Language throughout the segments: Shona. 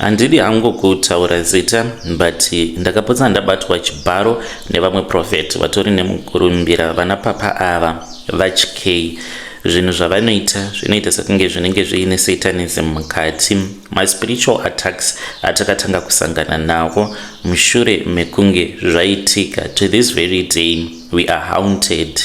Handidi hangu kutaura zita, but ndakapotsa ndabatwa chibharo nevamwe prophet vatori nemukurumbira. Vana papa ava vatyei. Zvinhu zvavanoita zvinoita sekunge zvinenge zviine satanism mukati. Maspiritual attacks atakatanga kusangana nawo mushure mekunge zvaitika, to this very day we are haunted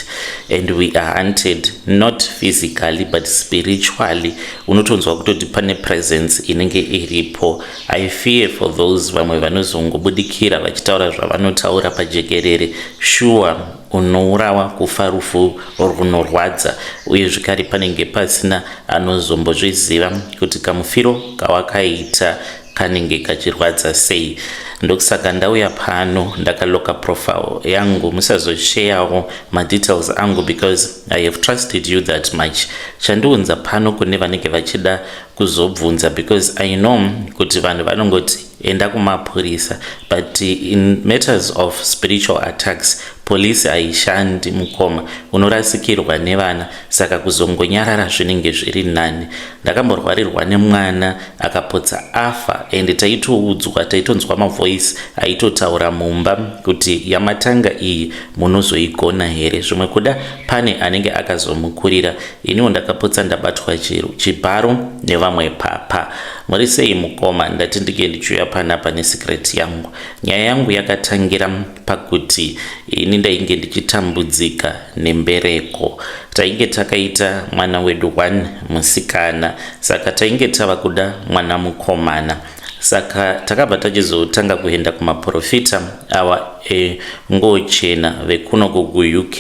and we are hunted, not physically but spiritually. Unotonzwa kutoti pane presence inenge iripo. I fear for those vamwe vanozongobudikira vachitaura zvavanotaura pajekerere. Sure, unourawa, kufa rufu runorwadza, uye zvekare panenge pasina anozombozviziva kuti kamufiro kawakaita kanenge kachirwadza sei. Ndokusaka ndauya pano ndakaloka profile yangu. Musazosharewo madetails angu because I have trusted you that much. Chandiunza pano, kune vanenge vachida kuzobvunza, because I know kuti vanhu vanongoti enda kumapurisa, but in matters of spiritual attacks, polisi haishandi, mukoma. Unorasikirwa nevana, saka kuzongonyarara zvinenge zviri nani. Ndakamborwarirwa nemwana akapotsa afa, and taitoudzwa, taitonzwa mavoice aitotaura mumba kuti yamatanga iyi munozoigona here? Zvimwe kuda pane anenge akazomukurira. Iniwo ndakapotsa ndabatwa chibharo nevamwe papa. Muri sei, mukoma? Ndati ndike ndichiuya panapa nesecret yangu. Nyaya yangu yakatangira pakuti ini ndainge ndichitambudzika nembereko. Tainge takaita mwana wedu one musikana, saka tainge tava kuda mwana mukomana. Saka takabva tachizotanga kuenda kumaprofita awa engochena vekuno kuUK.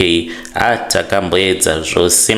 Takamboedza zvose,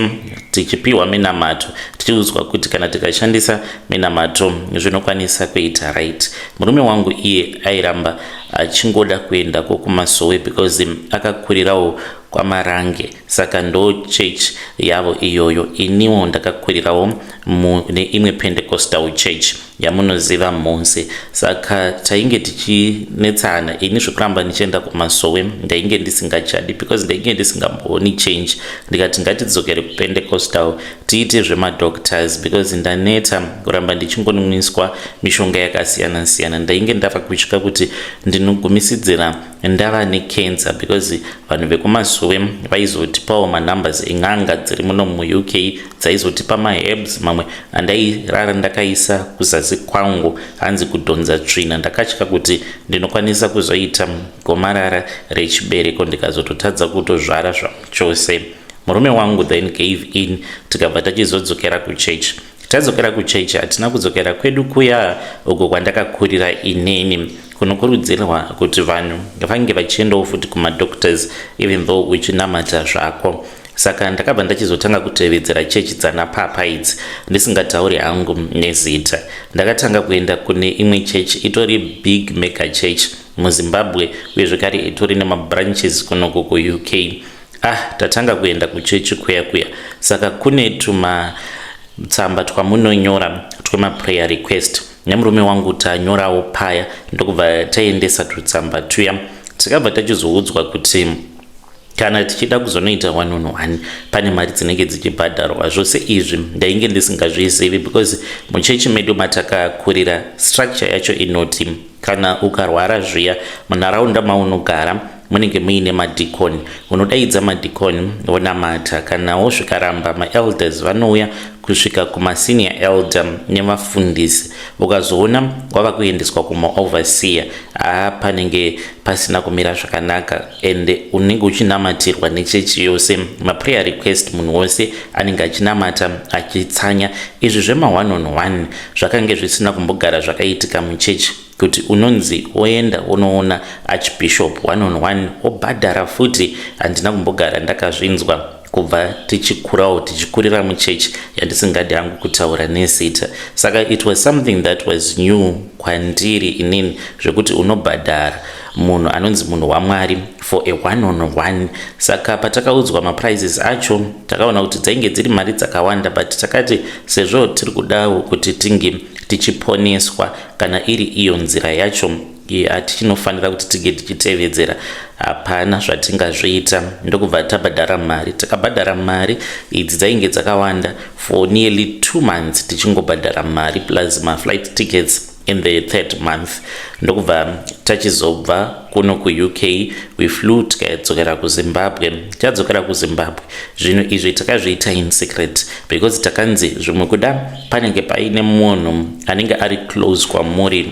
tichipiwa minamato, tichiudzwa kuti kana tikashandisa minamato zvinokwanisa kuita right. Murume wangu iye airamba achingoda kuendako kumasowe because akakurirawo kwaMarange, saka ndo church yavo iyoyo. Iniwo ndakakurirawo mune imwe Pentecostal church yamunoziva mose, saka tainge tichinetsana. Ini zvekuramba ndichienda kumasowe ndainge ndisingachadi because ndainge ndisingambooni change. Ndikati ngatidzokere kuPentecostal, tiite zvemadoctors, because ndaneta kuramba ndichingonwiswa mishonga yakasiyana siyana. Ndainge ndava kutya kuti ndinogumisidzira ndava necancer, because vanhu vekumasowe vaizotipawo manumbers en'anga dziri muno muUK dzaizotipa maherbs mamwe andairara ndakaisa kuzasi kwangu, hanzi kudhonza tsvina. Ndakatya kuti ndinokwanisa kuzoita gomarara rechibereko, ndikazototadza kutozvara zvachose. Murume wangu then gave in, tikabva tachizodzokera kuchechi. Tadzokera kuchechi, hatina kudzokera kwedu kuya uko kwandakakurira inini, kunokurudzirwa kuti vanhu vange vachiendawo futi kumadoctors even though uchinamata zvako. Saka ndakabva ndachizotanga kutevedzera chechi dzana papa idzi, ndisingatauri hangu nezita. Ndakatanga kuenda kune imwe chechi itori big mega church muZimbabwe, uye zvekare itori nemabranches kunoko kuUK. Tatanga kuenda kuchechi kuya kuya, saka kune tumatsamba twamunonyora twemaprayer request. Nemurume wangu tanyorawo paya, ndokubva taendesa tutsamba tuya. Tikabva tachizoudzwa kuti kana tichida kuzonoita one on one pane mari dzinenge dzichibhadharwa. Zvose izvi ndainge ndisingazvizivi because muchechi medu matakakurira, structure yacho inoti kana ukarwara zviya, munharaunda maunogara munenge muine madhikoni. Unodaidza madhikoni vonamata. Kanawo zvikaramba, maelders vanouya kusvika kumasenior elder nevafundisi. Ukazoona wava kuendeswa kumaoverseer, haa, panenge pasina kumira zvakanaka, and unenge uchinamatirwa nechechi yose, maprayer request, munhu wose anenge achinamata achitsanya. Izvi zvema1 on 1 zvakange zvisina kumbogara zvakaitika muchechi, kuti unonzi woenda unoona archbishop one on one, wobhadhara futi. Handina kumbogara ndakazvinzwa kubva tichikurawo, tichikurira muchechi yandisingadi hangu kutaura nezita. Saka it was something that was new kwandiri inini, zvekuti unobhadhara munhu anonzi munhu waMwari for a one on one. Saka patakaudzwa maprices acho, takaona kuti dzainge dziri mari dzakawanda, but takati sezvo tiri kudawo kuti tinge tichiponeswa, kana iri iyo nzira yacho hatichinofanira kuti tinge tichitevedzera, hapana zvatingazviita. Ndokubva tabhadhara mari. Takabhadhara mari idzi, dzainge dzakawanda, for nearly 2 months tichingobhadhara mari plus maflight tickets. In the third month ndokubva tachizobva kuno kuUK. We flew, tikadzokera kuZimbabwe. Tadzokera kuZimbabwe, zvinhu izvi takazviita in secret because takanzi zvimwe kuda panenge paine munhu anenge ari close kwamuri,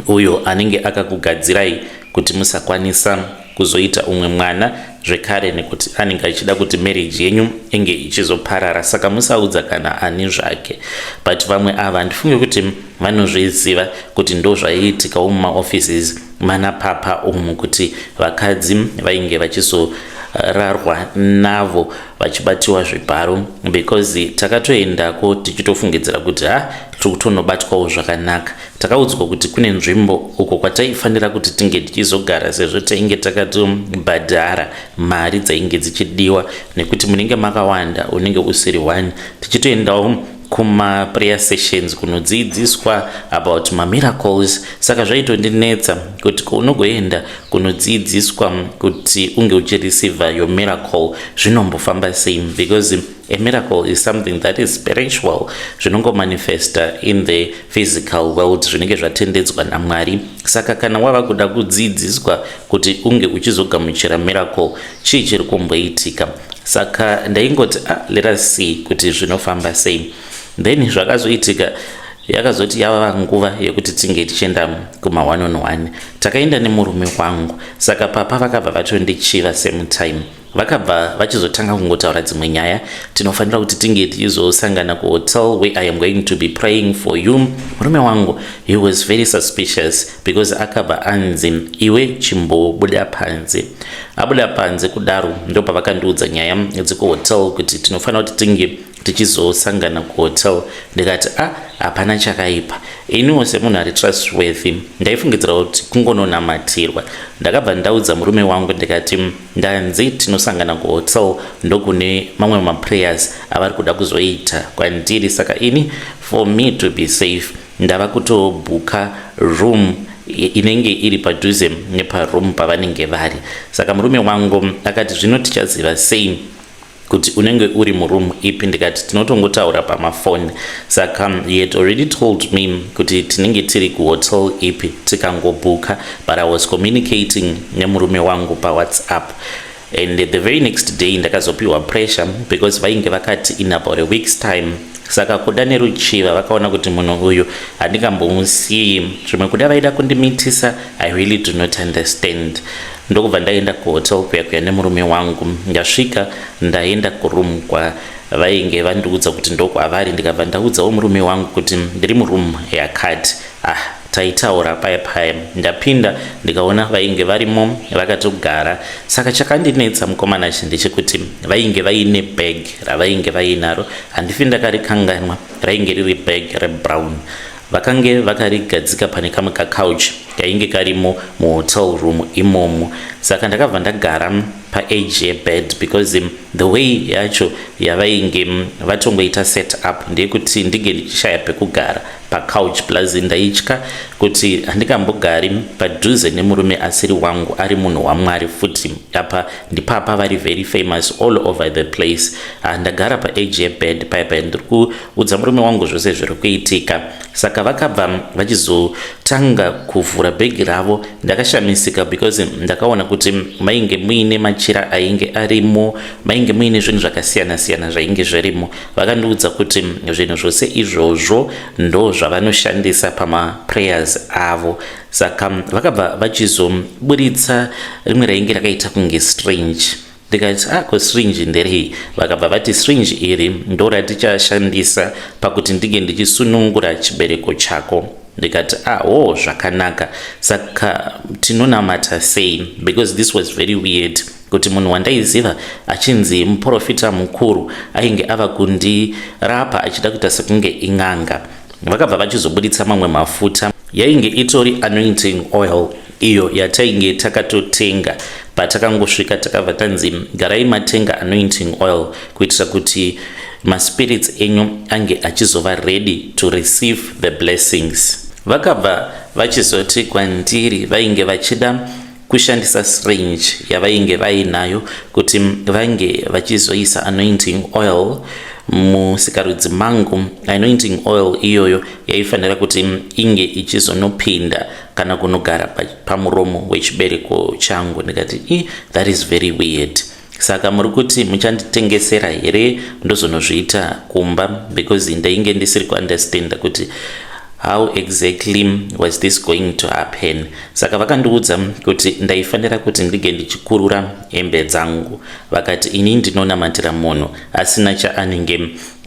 uyo anenge akakugadzirai kuti musakwanisa kuzoita umwe mwana zvekare, nekuti anenge achida kuti marriage yenyu inge ichizoparara, saka musaudza kana ani zvake. But vamwe ava handifungi kuti vanozviziva kuti ndo zvaiitikawo mumaoffices mana papa umu, kuti vakadzi vainge vachizorarwa navo vachibatiwa zvibharo, because takatoendako tichitofungidzira kuti ha, tiri kutonobatwawo zvakanaka. Takaudzwa kuti kune nzvimbo uko kwataifanira kuti tinge tichizogara, sezvo tainge takatobhadhara mari dzainge dzichidiwa, nekuti munenge makawanda, unenge usiri one. Tichitoendawo kumaprayer sessions kunodzidziswa about mamiracles. Saka zvaitondinetsa kuti unogoenda kunodzidziswa kuti unge uchireceiva your miracle, zvinombofamba sei? Because a miracle is something that is spiritual, zvinongomanifesta in the physical world, zvinenge zvatendedzwa naMwari. Saka kana wava kuda kudzidziswa kuti unge uchizogamuchira miracle, chii chiri kumboitika? Saka ndaingoti, "Ah, let us see kuti zvinofamba sei." Then zvakazoitika, yakazoti yava nguva yekuti tinge tichienda kuma 1 on 1. Takaenda nemurume wangu. Saka papa vakabva vatondichiva same time, vakabva vachizotanga kungotaura dzimwe nyaya: "Tinofanira kuti tinge tichizosangana kuhotel where I am going to be praying for you." Murume wangu, he was very suspicious because akabva anzi, "Iwe, chimbobuda panze." Abuda panze kudaro, ndopavakandiudza nyaya dzekuhotel, kuti tinofanira kuti tinge tichizosangana kuhotel. Ndikati, "A, ah, hapana chakaipa." Iniwo semunhu ari trustworthy, ndaifungidzira kuti kungononamatirwa. Ndakabva ndaudza murume wangu, ndikati, "Ndanzi tinosangana kuhotel, ndokune mamwe maprayers avari kuda kuzoita kwandiri. Saka ini, for me to be safe, ndava kutobhuka room inenge iri padhuze neparoom pavanenge vari." Saka murume wangu akati, "Zvino tichaziva sei kuti unenge uri muroom ipi?" Ndikati, "Tinotongotaura pamafoni." Saka he had already told me kuti tinenge tiri kuhotel ipi, tikangobhuka. But I was communicating nemurume wangu paWhatsApp, and the very next day ndakazopiwa pressure because vainge vakati in about a week's time. Saka kuda neruchiva, vakaona kuti munhu uyu handingambomusiyi, zvimwe kuda vaida kundimitisa, I really do not understand. Ndokubva ndaenda kuhotel kuya kuya nemurume wangu. Ndasvika, ndaenda kuroom kwavainge vandiudza kuti ndokwavari. Ndikabva ndaudzawo murume wangu kuti ndiri muroom yakati. Ah, taitaura paya paya, ndapinda, ndikaona vainge varimo vakatogara. Saka chakandinetsa, mukomana chi, ndechekuti vainge vaine bag ravainge vainaro. Handifi ndakarikanganwa. Rainge riri bag rebrown, vakange vakarigadzika pane kamwe kacouch kainge karimo muhotel room imomo. Saka ndakabva ndagara paedge yebed because the way yacho yavainge vatongoita set up ndeyekuti ndinge ndichishaya pekugara pacouch. Plus ndaitya kuti handingambogari padhuze nemurume asiri wangu, ari munhu waMwari futi. Apa ndipapa vari very famous all over the place. Ndagara paedge yebed paipai, ndiri kuudza murume wangu zvose zviri kuitika. Saka vakabva vachizotanga kuvhura bhegi ravo. Ndakashamisika because ndakaona kuti mainge muine machira ainge arimo, mainge muine zvinhu zvakasiyana-siyana zvainge zvirimo. Vakandiudza kuti zvinhu zvose izvozvo ndo zvavanoshandisa pamaprayers avo. Saka vakabva vachizoburitsa rimwe rainge rakaita kunge syringe. Ndikati, "Ah, ko syringe nderei?" Vakabva vati, "Syringe iri ndo ratichashandisa pakuti ndinge ndichisunungura chibereko chako." Ndikati, "Aho, ah, zvakanaka. Saka tinonamata sei?" Because this was very weird kuti munhu wandaiziva achinzi muprofita mukuru ainge ava kundirapa achida kuita sekunge ing'anga. Vakabva vachizobuditsa mamwe mafuta, yainge itori anointing oil iyo yatainge takatotenga patakangosvika. Takabva tanzi, "Garai matenga anointing oil kuitira kuti maspirits enyu ange achizova ready to receive the blessings." Vakabva vachizoti kwandiri vainge vachida kushandisa syringe yavainge vainayo kuti vange vachizoisa anointing oil. Musikarudzi mangu anointing oil iyoyo yaifanira kuti inge ichizonopinda kana kunogara pamuromo wechibereko changu. Ndikati, "I, that is very weird. Saka muri kuti muchanditengesera here ndozonozviita kumba?" Because ndainge ndisiri kuunderstanda kuti how exactly was this going to happen. Saka vakandiudza kuti ndaifanira kuti ndinge ndichikurura hembe dzangu. Vakati, "Ini ndinonamatira munhu asina chaanenge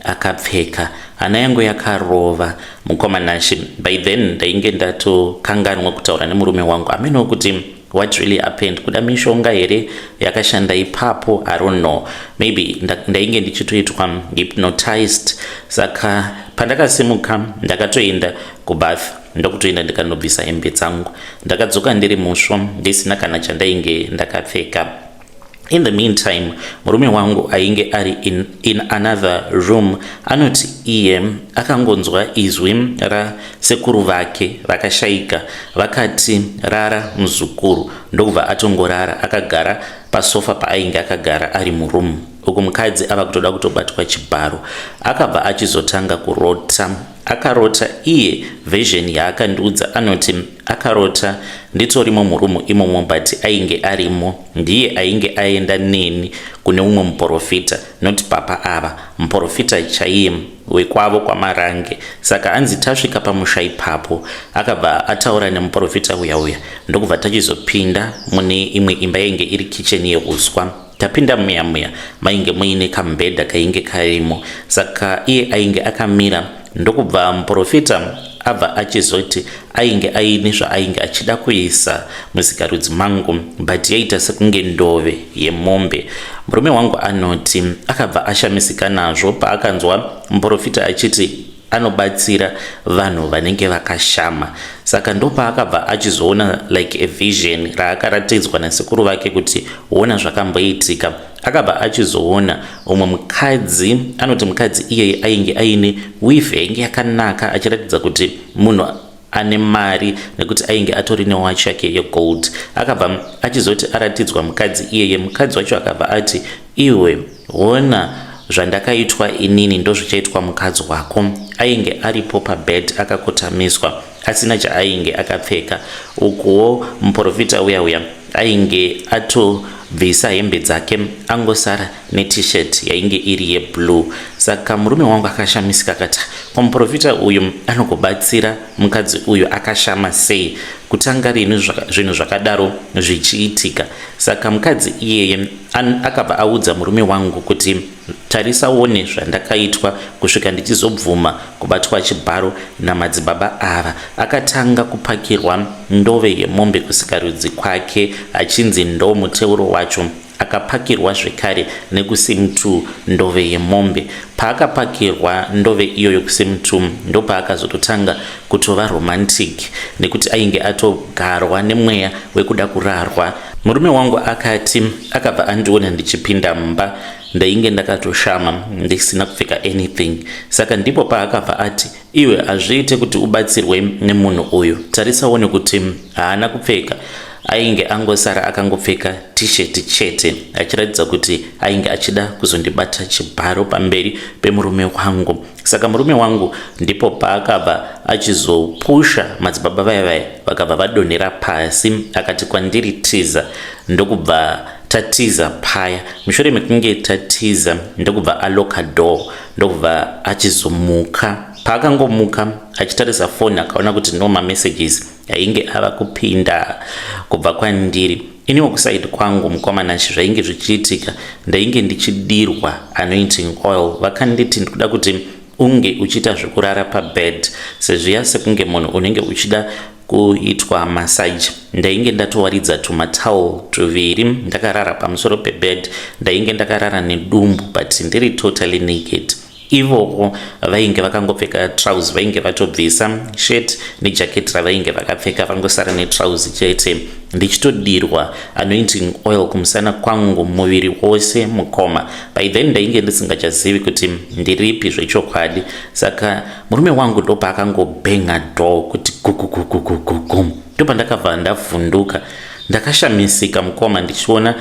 akapfeka." Hana yangu yakarova, mukoma Nashe. By then ndainge ndatokanganwa kutaura nemurume wangu. Ameno kuti what really happened, kuda mishonga here yakashanda ipapo, I don't know, maybe ndainge ndichitoitwa hypnotized. Saka pandakasimuka, ndakatoenda kubath, ndokutoenda ndikanobvisa hembe dzangu. Ndakadzoka ndiri musvo, ndisina kana chandainge ndakapfeka. In the meantime, murume wangu ainge ari in another room. Anoti iye akangonzwa izwi rasekuru vake vakashayika vakati, "Rara, muzukuru." Ndokubva atongorara akagara pasofa paainge akagara ari murumu uku, mukadzi ava kutoda kutobatwa chibharo. Akabva achizotanga kurota. Akarota iye version yaakandiudza, anoti akarota nditorimo murumu imomo, but ainge arimo ndiye ainge aenda neni kune umwe muprofita, not papa ava, muprofita chaiye wekwavo kwaMarange. Saka hanzi tasvika pamusha ipapo, akabva ataura nemuprofita uya uya, ndokubva tachizopinda mune imwe imba yainge iri kicheni yeuswa. Tapinda muya muya, mainge muine kamubhedha kainge karimo. Saka iye ainge akamira, ndokubva muprofita abva achizoti ainge aine zvaainge achida kuisa musikarudzi mangu, but yaita sekunge ndove yemombe. Murume wangu anoti akabva ashamisika nazvo paakanzwa muprofita achiti anobatsira vanhu vanenge vakashama. Saka ndopaakabva achizoona like a vision raakaratidzwa nasekuru vake kuti ona zvakamboitika. Akabva achizoona umwe mukadzi. Anoti mukadzi iyeye ainge aine weave yainge yakanaka, achiratidza kuti munhu ane mari, nekuti ainge atori newachi yake yegold. Akabva achizoti aratidzwa mukadzi iyeye, mukadzi wacho akabva ati, "Iwe, ona zvandakaitwa inini, ndozvichaitwa mukadzi wako." Ainge aripo pabed akakotamiswa, asina chaainge akapfeka. Ukuwo muprofita uya uya ainge atobvisa hembe dzake, angosara neT-shirt yainge iri yeblue. Saka murume wangu akashamisika, akati, "Kwamuprofita uyu anogobatsira mukadzi uyu akashama sei? Kutanga rini zvinhu zvakadaro zvichiitika?" Saka mukadzi iyeye akabva audza murume wangu kuti, "Tarisa one zvandakaitwa kusvika ndichizobvuma kubatwa chibharo namadzibaba ava." Akatanga kupakirwa ndove yemombe kusikarudzi kwake, achinzi ndo muteuro wacho. Akapakirwa zvekare nekusim2 ndove yemombe. Paakapakirwa ndove iyoyo kusim2, ndopaakazototanga kutova romantic, nekuti ainge atogarwa nemweya wekuda kurarwa. Murume wangu akati akabva andiona ndichipinda mumba, ndainge ndakatoshama, ndisina kupfeka anything. Saka ndipo paakabva ati, "Iwe, hazviite kuti ubatsirwe nemunhu uyu. Tarisawo nekuti haana kupfeka." Ainge angosara akangopfeka T-shirt chete, achiratidza kuti ainge achida kuzondibata chibharo pamberi pemurume wangu. Saka murume wangu ndipo paakabva achizopusha madzibaba vaya vaya, vakabva vadonhera pasi. Akati kwandiri, "Tiza." Ndokubva tatiza paya. Mushure mekunge tatiza, ndokubva alocka door, ndokubva achizomuka. Paakangomuka achitarisa foni, akaona kuti no mamessages ainge ava kupinda kubva kwandiri. Iniwo kuside kwangu, mukoma Nashe, zvainge zvichiitika, ndainge ndichidirwa anointing oil. Vakanditi, "Ndikuda kuti unge uchiita zvekurara pabed sezviya, sekunge munhu unenge uchida kuitwa massage." Ndainge ndatowaridza tumatowel tuviri, ndakarara pamusoro pebed. Ndainge ndakarara nedumbu, but ndiri totally naked. Ivoko vainge vakangopfeka trousers, vainge vatobvisa shirt nejaketi ravainge vakapfeka, vangosara netrousers chete. Ndichitodirwa anointing oil kumusana kwangu, muviri wose, mukoma. By then ndainge ndisingachazivi kuti ndiripi zvechokwadi. Saka murume wangu ndopaakangobhenga door kuti gugugugugugu, ndopandakabva ndavhunduka. Ndakashamisika mukoma ndichiona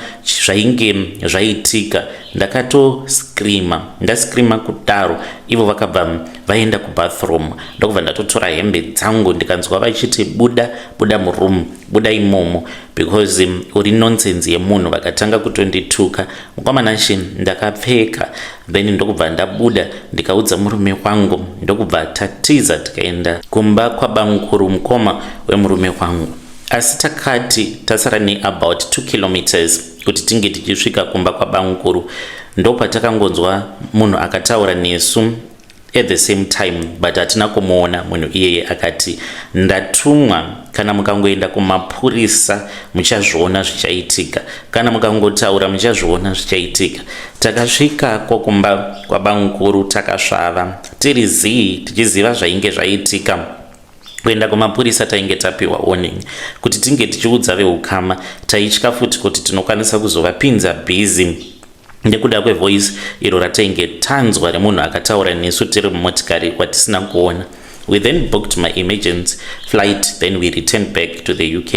zvainge zvaitika. Ndakatoscreama, ndascreama kudaro ivo vakabva vaenda kubathroom ndokubva ndatotora hembe dzangu ndikanzwa vachiti buda buda muroom buda imomo because uri nonsense yemunhu. Vakatanga kutondituka mukoma Nashe. Ndakapfeka then ndokubva ndabuda ndikaudza murume wangu ndokubva tatiza tikaenda kumba kwabamukuru mukoma wemurume wangu. Asi takati tasara neabout 2 kilometers kuti tinge tichisvika kumba kwabamukuru ndopatakangonzwa munhu akataura nesu at the same time, but hatina kumuona munhu iyeye. Akati, "Ndatumwa. Kana mukangoenda kumapurisa muchazviona zvichaitika. Kana mukangotaura muchazviona zvichaitika." Takasvikako kumba kwabamukuru takasvava tiri zii tichiziva zvainge zvaitika. Kuenda kumapurisa tainge tapiwa warning kuti tinge tichiudza veukama. Taitya futi kuti tinokwanisa kuzovapinza busy nekuda kwevoice iro ratainge tanzwa remunhu akataura nesu tiri mumotikari watisina kuona. We then booked my emergency flight, then we returned back to the UK.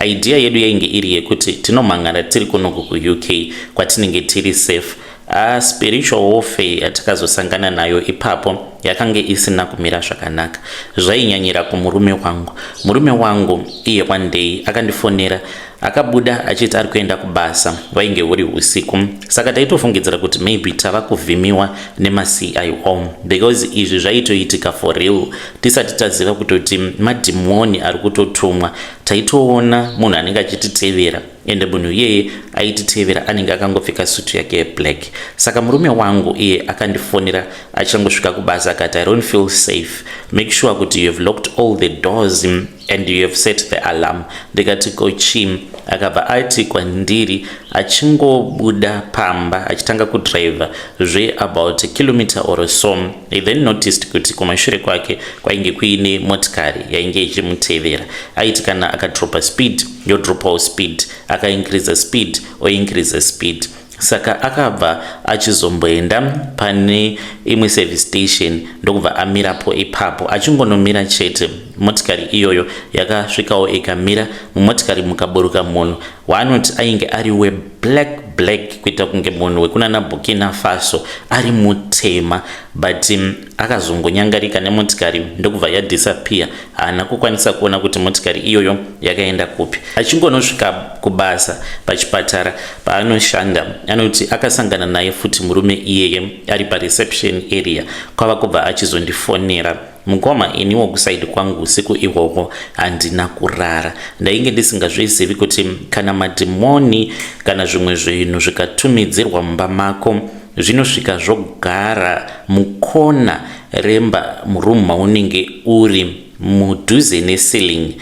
Idea yedu yainge iri yekuti tinomhangana tiri kunoku kuUK kwatinenge tiri safe. A spiritual warfare yatakazosangana nayo ipapo yakange isina kumira zvakanaka. Zvainyanyira kumurume wangu. Murume wangu iye one day akandifonera, akabuda achiti ari kuenda kubasa. Wainge uri usiku, saka taitofungidzira kuti maybe tava kuvhimiwa nemaCIO because izvi zvaitoitika for real. Tisati taziva kutoti madhimoni ari kutotumwa, taitoona munhu anenge achititevera, ende munhu iyeye aititevera anenge akangopfeka sutu yake yeblack. Saka murume wangu iye akandifonera achangosvika kubasa akati, "I don't feel safe. Make sure kuti you have locked all the doors and you have set the alarm." Ndikati, "Ko chii?" Akabva ati kwandiri achingobuda pamba achitanga kudhiraivha zveabout a kilometer or so, he then noticed kuti kumashure kwake kwainge kuine motikari yainge ichimutevera. Aiti kana akadropa speed, yodropawo speed, akaincreasa speed, oincreasa speed. Saka akabva achizomboenda pane imwe service station ndokubva amirapo ipapo. Achingonomira chete, motikari iyoyo yakasvikawo ikamira. Mumotikari mukaburuka munhu waanoti ainge ari weblack black, kuita kunge munhu wekunana Burkina Faso, ari mutema, but akazongonyangarika nemotikari ndokubva yadisappear. Haana kukwanisa kuona kuti motikari iyoyo yakaenda kupi. Achingonosvika kubasa pachipatara paanoshanda, anoti akasangana naye futi murume iyeye ari pareception area, kwava kubva achizondifonera. Mukoma, iniwo kuside kwangu usiku ihwohwo handina kurara. Ndainge ndisingazvizivi kuti kana madhimoni kana zvimwe zvinhu zvikatumidzirwa mumba mako zvinosvika zvogara mukona remba, muroom maunenge uri, mudhuze neceiling.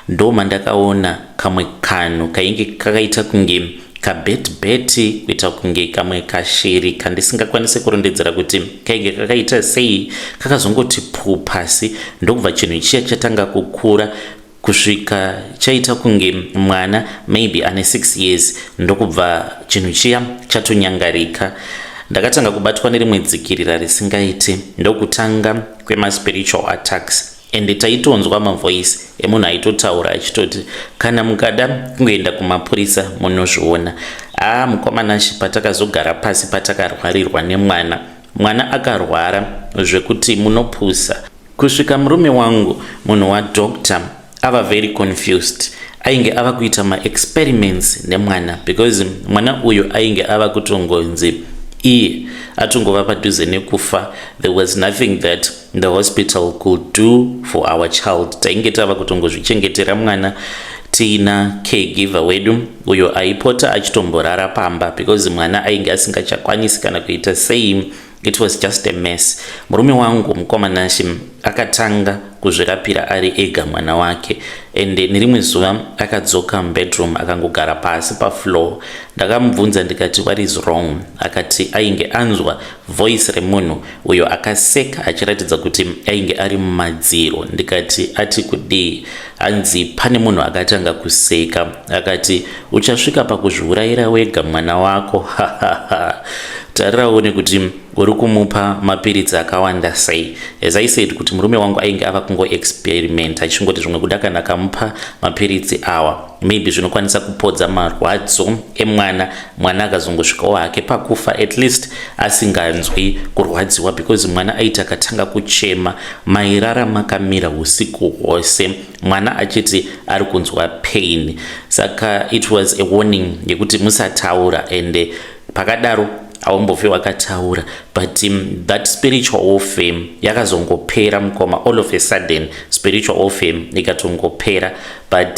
Ndo mandakaona kamwe kanhu kainge kakaita kunge kabetibeti, kuita kunge kamwe kashiri kandisingakwanisi kurondedzera kuti kainge kakaita sei. Kakazongoti pu pasi, ndokubva chinhu chiya chatanga kukura kusvika chaita kunge mwana maybe ane 6 years, ndokubva chinhu chiya chatonyangarika. Ndakatanga kubatwa nerimwe dzikirira risingaiti, ndokutanga kwemaspiritual attacks, ende taitonzwa mavoice emunhu aitotaura achitoti, "Kana mukada kungoenda kumapurisa munozviona." Aa, mukoma Nashe, patakazogara pasi patakarwarirwa nemwana, mwana akarwara zvekuti munopusa, kusvika murume wangu munhu wadoctor ava very confused. Ainge ava kuita maexperiments nemwana because mwana uyu ainge ava kutongonzi iye atongova padhuze nekufa. There was nothing that the hospital could do for our child. Tainge tava kutongozvichengetera mwana tiina caregiver wedu uyo aipota achitomborara pamba because mwana ainge asingachakwanisi kana kuita sei. It was just a mess. Murume wangu, mukoma Nashe, akatanga kuzvirapira ari ega mwana wake, ende nerimwe zuva akadzoka mubedroom akangogara pasi pafloor. Ndakamubvunza ndikati, "What is wrong?" Akati ainge anzwa voice remunhu uyo akaseka achiratidza kuti ainge ari mumadziro. Ndikati, "Ati kudii?" Hanzi pane munhu akatanga kuseka akati, "Uchasvika pakuzviurayira wega mwana wako." Tarira uone kuti uri kumupa mapiritsi akawanda sei. As I said kuti murume wangu ainge ava kungoexperiment achingoti zvimwe kuda kana akamupa mapiritsi awa maybe zvinokwanisa kupodza marwadzo emwana, mwana akazongosvikawo hake pakufa at least asinganzwi kurwadziwa, because mwana aiti akatanga kuchema mairara makamira usiku hwose, mwana achiti ari kunzwa pain. Saka it was a warning yekuti musataura, and pakadaro haumbofi wakataura. But that spiritual warfare yakazongopera, mukoma. All of a sudden spiritual warfare ikatongopera. But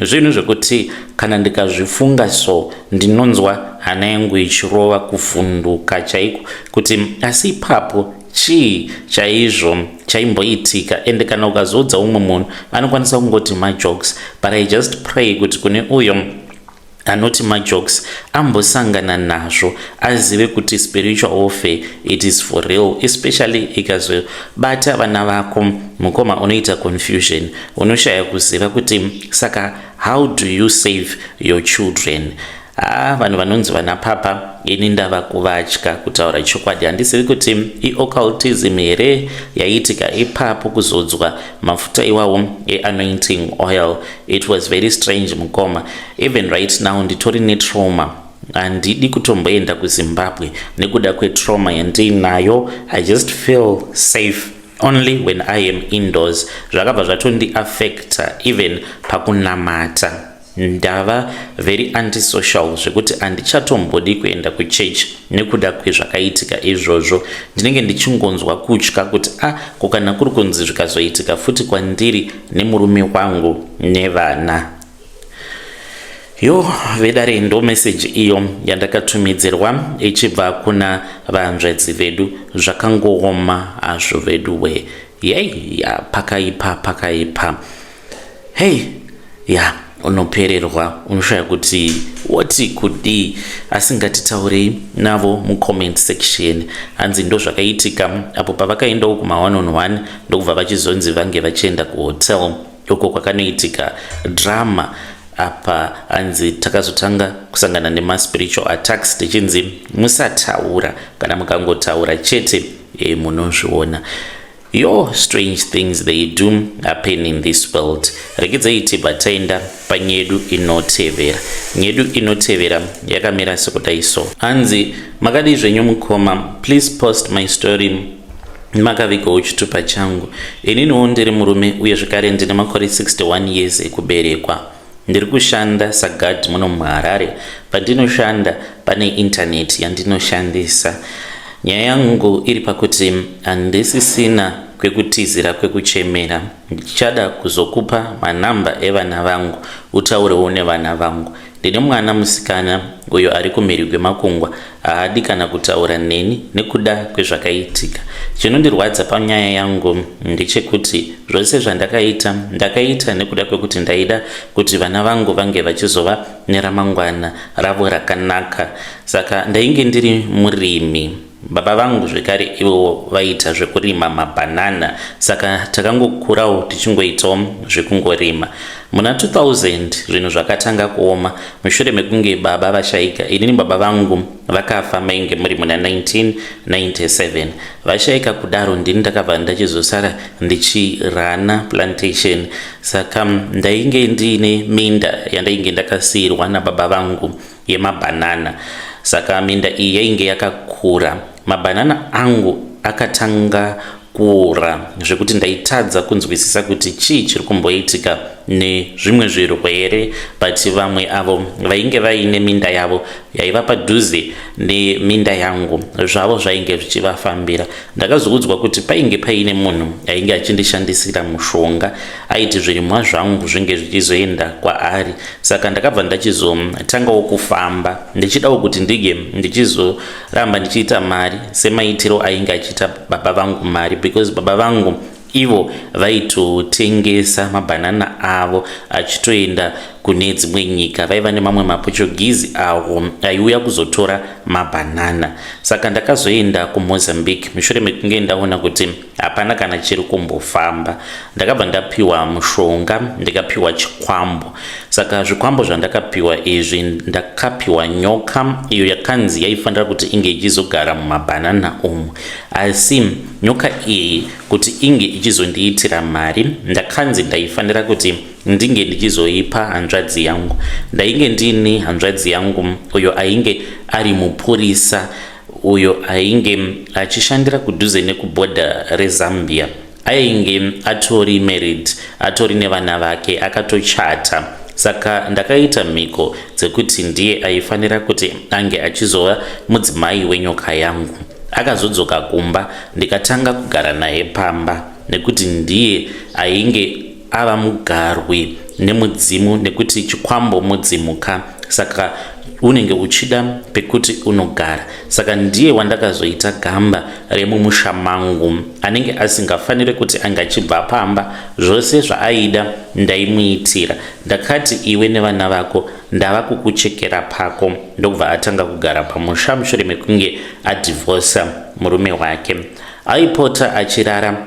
zvinhu zvekuti kana ndikazvifunga so, ndinonzwa hana yangu ichirova, kuvhunduka chaiko, kuti asi ipapo chii chaizvo chaimboitika? Ende kana ukazoudza umwe munhu, anokwanisa kungoti majokes. But I just pray kuti kune uyo anoti majokes ambosangana nazvo, azive kuti spiritual warfare, it is for real, especially ikazobata vana vako. Mukoma, unoita confusion, unoshaya kuziva kuti saka how do you save your children? Ah, vanhu vanonzi vana papa, ini ndava kuvatya. Kutaura chokwadi, handizivi kuti ioccultism here yaiitika ipapo, kuzodzwa mafuta iwawo eanointing oil. It was very strange, mukoma. Even right now nditori netrauma. Handidi kutomboenda kuZimbabwe nekuda kwetrauma yandiinayo. I just feel safe only when I am indoors. Zvakabva zvatondiaffecta even pakunamata. Ndava very antisocial zvekuti handichatombodi kuenda kuchechi nekuda kwezvakaitika izvozvo. Ndinenge ndichingonzwa kutya kuti a ah, ko kana kuri kunzi zvikazoitika futi kwandiri nemurume wangu nevana? Yo, vedare, ndo meseji iyo yandakatumidzirwa ichibva kuna vanzvedzi vedu. Zvakangooma hazvo vedu we. Yei ya, pakaipa, pakaipa. Hei ya, unopererwa, unoshaya kuti woti kudii. Asi ngatitaurei navo mucomment section. Hanzi ndo zvakaitika apo pavakaendawo kuma1 on 1, ndokubva vachizonzi vange vachienda kuhotel uko kwakanoitika drama. Apa hanzi takazotanga kusangana nemaspiritual attacks, tichinzi musataura, kana mukangotaura chete munozviona. Yo, strange things, they do happen in this world. Regedzai tibva taenda panyedu inotevera. Nyedu inotevera yakamira sekudai so. Hanzi, "Makadii zvenyu mukoma? Please post my story makavigawo chitupa changu. Ininiwo ndiri murume uye zvekare ndine makore 61 years ekuberekwa. Ndiri kushanda sagadhi muno muHarare. Pandinoshanda pane intaneti yandinoshandisa. Nyaya yangu iri pakuti handisisina kwekutizira, kwekuchemera. Ndichada kuzokupa manhamba evana vangu, utaurewo nevana vangu. Ndine mwana musikana uyo ari kumhiri kwemakungwa. Haadi kana kutaura neni nekuda kwezvakaitika. Chinondirwadza panyaya yangu ndechekuti zvose zvandakaita, ndakaita nekuda kwekuti ndaida kuti vana vangu vange vachizova neramangwana ravo rakanaka. Saka ndainge ndiri murimi. Baba vangu zvekare ivowo vaiita zvekurima mabhanana, saka takangokurawo tichingoitawo zvekungorima. Muna 2000 zvinhu zvakatanga kuoma mushure mekunge baba vashaika. Inini baba vangu vakafa mainge muri muna 1997. Vashaika kudaro, ndini ndakabva ndachizosara ndichirana plantation. Saka ndainge ndiine minda yandainge ndakasiyirwa nababa vangu yemabhanana. Saka minda iyi yainge yakakura. Mabhanana angu akatanga kuora zvekuti ndaitadza kunzwisisa kuti chii chiri kumboitika nezvimwe zvirwere. But vamwe avo vainge vaine minda yavo yaiva padhuze neminda yangu, zvavo zvainge zvichivafambira. Ndakazoudzwa kuti painge paine munhu ainge achindishandisira mushonga, aiti zvirimwa zvangu zvinge zvichizoenda kwaari. Saka ndakabva ndachizotangawo kufamba ndichidawo kuti ndige ndichizoramba ndichiita mari semaitiro ainge achiita baba vangu mari, because baba vangu ivo vaitotengesa mabhanana avo achitoenda. kune dzimwe nyika. Vaiva nemamwe maPortuguese awo aiuya kuzotora mabhanana. Saka ndakazoenda kuMozambique mushure mekunge ndaona kuti hapana kana chiri kumbofamba. Ndakabva ndapiwa mushonga, ndikapiwa chikwambo. Saka zvikwambo zvandakapiwa izvi, ndakapiwa nyoka iyo yakanzi yaifanira kuti inge ichizogara mumabhanana umu. Asi nyoka iyi kuti inge ichizondiitira mari, ndakanzi ndaifanira kuti ndinge ndichizoipa hanzvadzi yangu. Ndainge ndiine hanzvadzi yangu uyo ainge ari mupurisa uyo ainge achishandira kudhuze nekubhodha reZambia. Ainge atori married, atori nevana vake, akatochata. Saka ndakaita mhiko dzekuti ndiye aifanira kuti ange achizova mudzimai wenyoka yangu. Akazodzoka kumba ndikatanga kugara naye pamba nekuti ndiye ainge ava mugarwi nemudzimu, nekuti chikwambo mudzimu ka, saka unenge uchida pekuti unogara. Saka ndiye wandakazoita gamba remumusha mangu, anenge asingafanire kuti ange achibva pamba. Zvose zvaaida ndaimuitira. Ndakati, iwe nevana vako ndava kukuchekera pako. Ndokubva atanga kugara pamusha mushure mekunge adhivhosa murume wake. Aipota achirara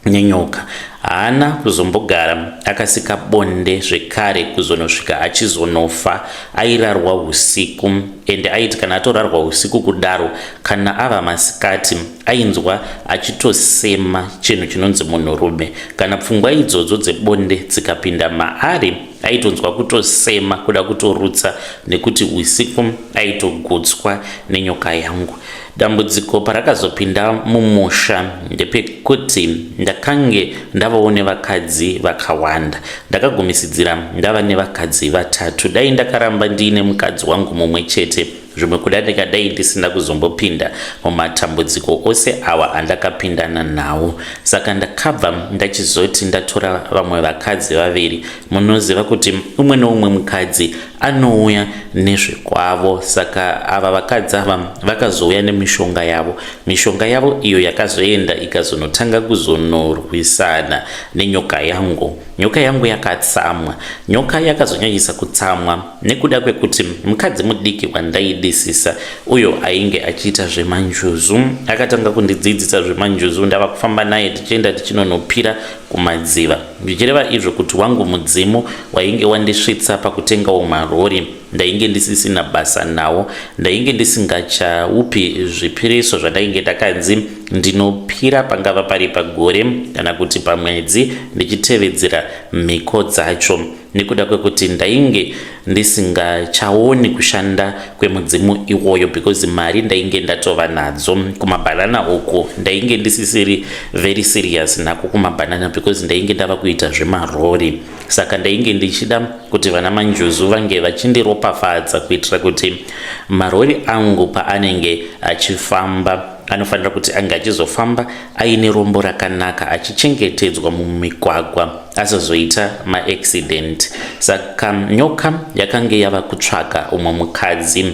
nenyoka. Haana kuzombogara akasika bonde zvekare kuzonosvika achizonofa. Airarwa usiku, ende aiti kana atorarwa usiku kudaro, kana ava masikati ainzwa achitosema chinhu chinonzi munhurume. Kana pfungwa idzodzo dzebonde dzikapinda maari, aitonzwa kutosema, kuda kutorutsa, nekuti usiku aitogutswa nenyoka yangu. Dambudziko parakazopinda mumusha ndepekuti ndakange ndavawo nevakadzi vakawanda. Ndakagumisidzira ndava nevakadzi vatatu. Dai ndakaramba ndiine mukadzi wangu mumwe chete, zvimwe kuda ndingadai ndisina kuzombopinda mumatambudziko ose awa andakapindana nawo. Saka ndakabva ndachizoti ndatora vamwe vakadzi vaviri. Munoziva kuti umwe neumwe mukadzi anouya nezvekwavo, saka ava vakadzi ava vakazouya nemishonga yavo. Mishonga yavo iyo yakazoenda ikazonotanga kuzonorwisana nenyoka yangu. Nyoka yangu yakatsamwa. Nyoka yakazonyanyisa kutsamwa nekuda kwekuti mukadzi mudiki wandaidisisa uyo ainge achiita zvemanjuzu akatanga kundidzidzisa zvemanjuzu. Ndava kufamba naye tichienda tichinonopira kumadziva, zvichireva izvo kuti wangu mudzimu wainge wandisvitsa pakutengawo marori ndainge ndisisina basa nawo. Ndainge ndisingachaupi zvipiriso zvandainge ndakanzi ndinopira, pangava pari pagore kana kuti pamwedzi, ndichitevedzera mhiko dzacho, nekuda kwekuti ndainge ndisingachaoni kushanda kwemudzimu iwoyo, because mari ndainge ndatova nadzo. Kumabhanana uku ndainge ndisisiri very serious nako kumabhanana, because ndainge ndava kuita zvemarori. Saka ndainge ndichida kuti vana manjuzu vange vachindiropafadza kuitira kuti marori angu paanenge achifamba anofanira kuti ange achizofamba aine rombo rakanaka, achichengetedzwa mumigwagwa, asazoita maaccident. Saka nyoka yakange yava kutsvaka umwe mukadzi.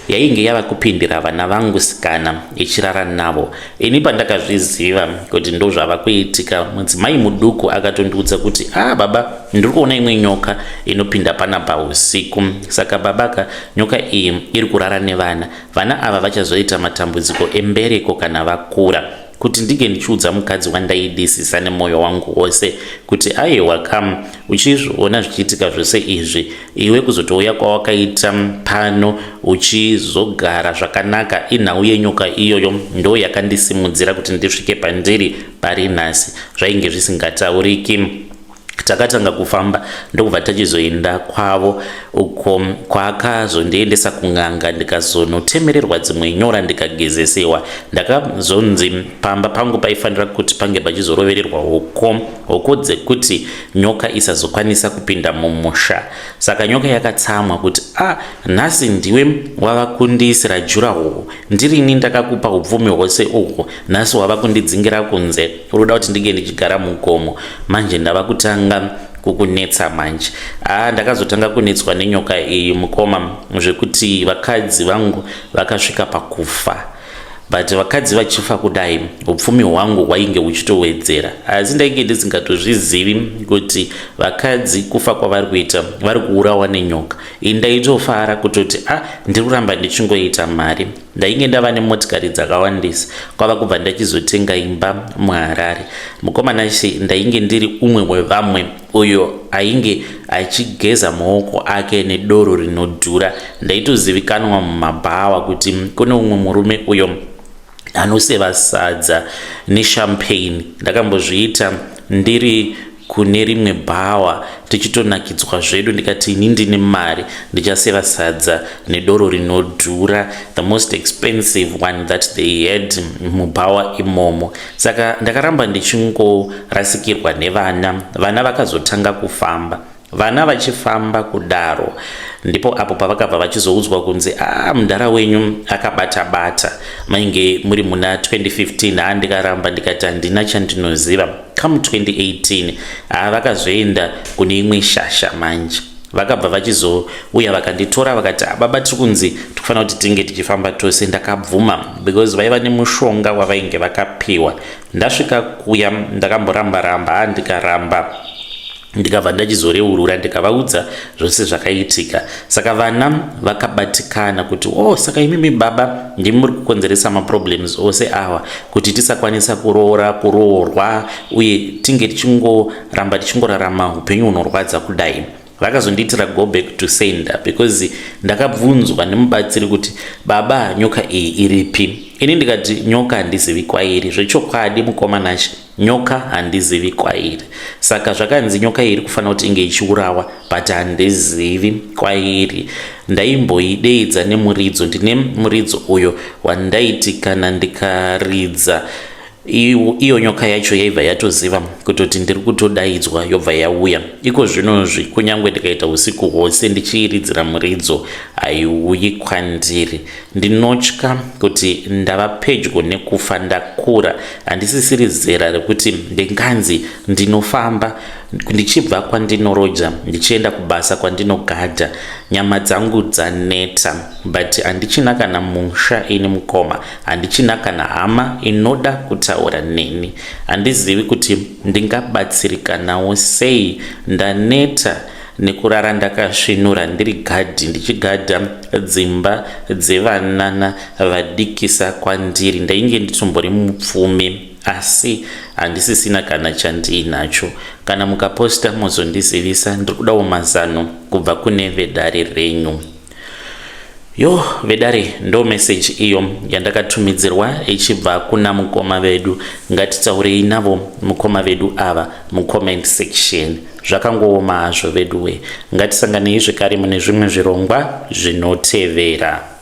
Yainge yava kupindira vana vangu sikana ichirara navo. Ini pandakazviziva kuti ndozvava kuitika, mudzimai muduku akatondiudza kuti, ah baba, ndiri kuona imwe nyoka inopinda panapa usiku. Saka babaka, nyoka iyi iri kurara nevana. Vana ava vachazoita matambudziko embereko kana vakura. Kuti ndinge ndichiudza mukadzi wandaidisisa nemwoyo wangu wose kuti, aiwa kam, uchizviona zvichiitika zvose izvi, iwe kuzotouya kwawakaita pano uchizogara zvakanaka inhau yenyoka iyoyo ndo yakandisimudzira kuti ndisvike pandiri pari nhasi, zvainge zvisingatauriki. Takatanga kufamba ndokubva tachizoenda kwavo, uko kwaakazondiendesa kun'anga, ndikazonotemererwa dzimwe nyora ndikagezesewa. Ndakazonzi pamba pangu paifanira kuti pange pachizorovererwa hoko, hoko dzekuti nyoka isazokwanisa kupinda mumusha. Saka nyoka yakatsamwa kuti, a nhasi ndiwe wava kundiisira juraho, ndirini ndakakupa upfumi hwose uhwu, nhasi wava kundidzingira kunze, uri kuda kuti ndinge ndichigara mugomo manje, ndava kutanga kukunetsa manje. Aa, ndakazotanga kunetswa nenyoka iyi mukoma, zvekuti vakadzi vangu vakasvika pakufa. But vakadzi vachifa kudai, upfumi hwangu hwainge huchitowedzera, asi ndainge ndisingatozvizivi kuti vakadzi kufa kwavari kuita vari kuurawa nenyoka. Ini ndaitofara kutoti a ah, ndiri kuramba ndichingoita mari. Ndainge ndava nemotikari dzakawandisa, kwava kubva ndachizotenga imba muHarare. Mukomana she, ndainge ndiri umwe wevamwe uyo ainge achigeza maoko ake nedoro rinodhura. Ndaitozivikanwa mumabhawa kuti kune umwe murume uyo anoseva sadza nechampagne. Ndakambozviita ndiri kune rimwe bhawa tichitonakidzwa zvedu, ndikati ini ndine mari, ndichaseva sadza nedoro rinodhura, the most expensive one that they had mubhawa imomo. Saka ndakaramba ndichingorasikirwa nevana. Vana vakazotanga kufamba. Vana vachifamba kudaro, ndipo apo pavakabva vachizoudzwa kunzi a ah, mudhara wenyu akabata bata. Mainge muri muna 2015. Ha, ndikaramba ndikati handina chandinoziva. Come 2018, ha, vakazoenda kune imwe shasha manje. Vakabva vachizouya vakanditora, vakati, ah, baba, tiri kunzi tikufanira kuti tinge tichifamba tose. Ndakabvuma because vaiva nemushonga wavainge vakapiwa. Ndasvika kuya ndakamboramba ramba, ha, ndikaramba, ndikabva ndachizoreurura, ndikavaudza zvose zvakaitika. Saka vana vakabatikana kuti, oh, saka imimi baba ndimi muri kukonzeresa maproblems ose awa, kuti tisakwanisa kuroora, kuroorwa, uye tinge tichingoramba tichingorarama upenyu hunorwadza kudai. Vakazondiitira go back to sender because ndakabvunzwa nemubatsiri kuti, baba, nyoka iyi iripi? Ini ndikati nyoka handizivi kwairi. Zvechokwadi, mukomanachi, nyoka handizivi kwairi. Saka zvakanzi nyoka iyi iri kufanira kuti inge ichiurawa, but handizivi kwairi. Ndaimboideidza nemuridzo. Ndine muridzo uyo wandaiti kana ndikaridza, iyo nyoka yacho yaibva yatoziva kutoti ndiri kutodaidzwa, yobva yauya. Iko zvinozvi kunyange ndikaita usiku hwose ndichiiridzira muridzo, haiuyi kwandiri. Ndinotya kuti ndava pedyo nekufa. Ndakura, handisisiri zera rekuti ndinganzi ndinofamba ndichibva kwandinoroja ndichienda kubasa kwandinogadha. Nyama dzangu dzaneta, but handichina kana musha ini mukoma, handichina kana hama inoda kutaura neni. Handizivi kuti ndingabatsirikanawo sei. Ndaneta nekurara ndakasvinura ndiri gadhi, ndichigadha dzimba dzevanana vadikisa kwandiri. Ndainge nditombori mupfumi, asi handisisina kana chandiinacho. Kana mukaposta mozondizivisa. Ndiri kudawo mazano kubva kune vedare renyu. Yo, vedare, ndo meseji iyo yandakatumidzirwa ichibva kuna mukoma vedu. Ngatitaurei navo mukoma vedu ava mucomment section. Zvakangooma hazvo veduwe. Ngatisanganei zvekare mune zvimwe zvirongwa zvinotevera.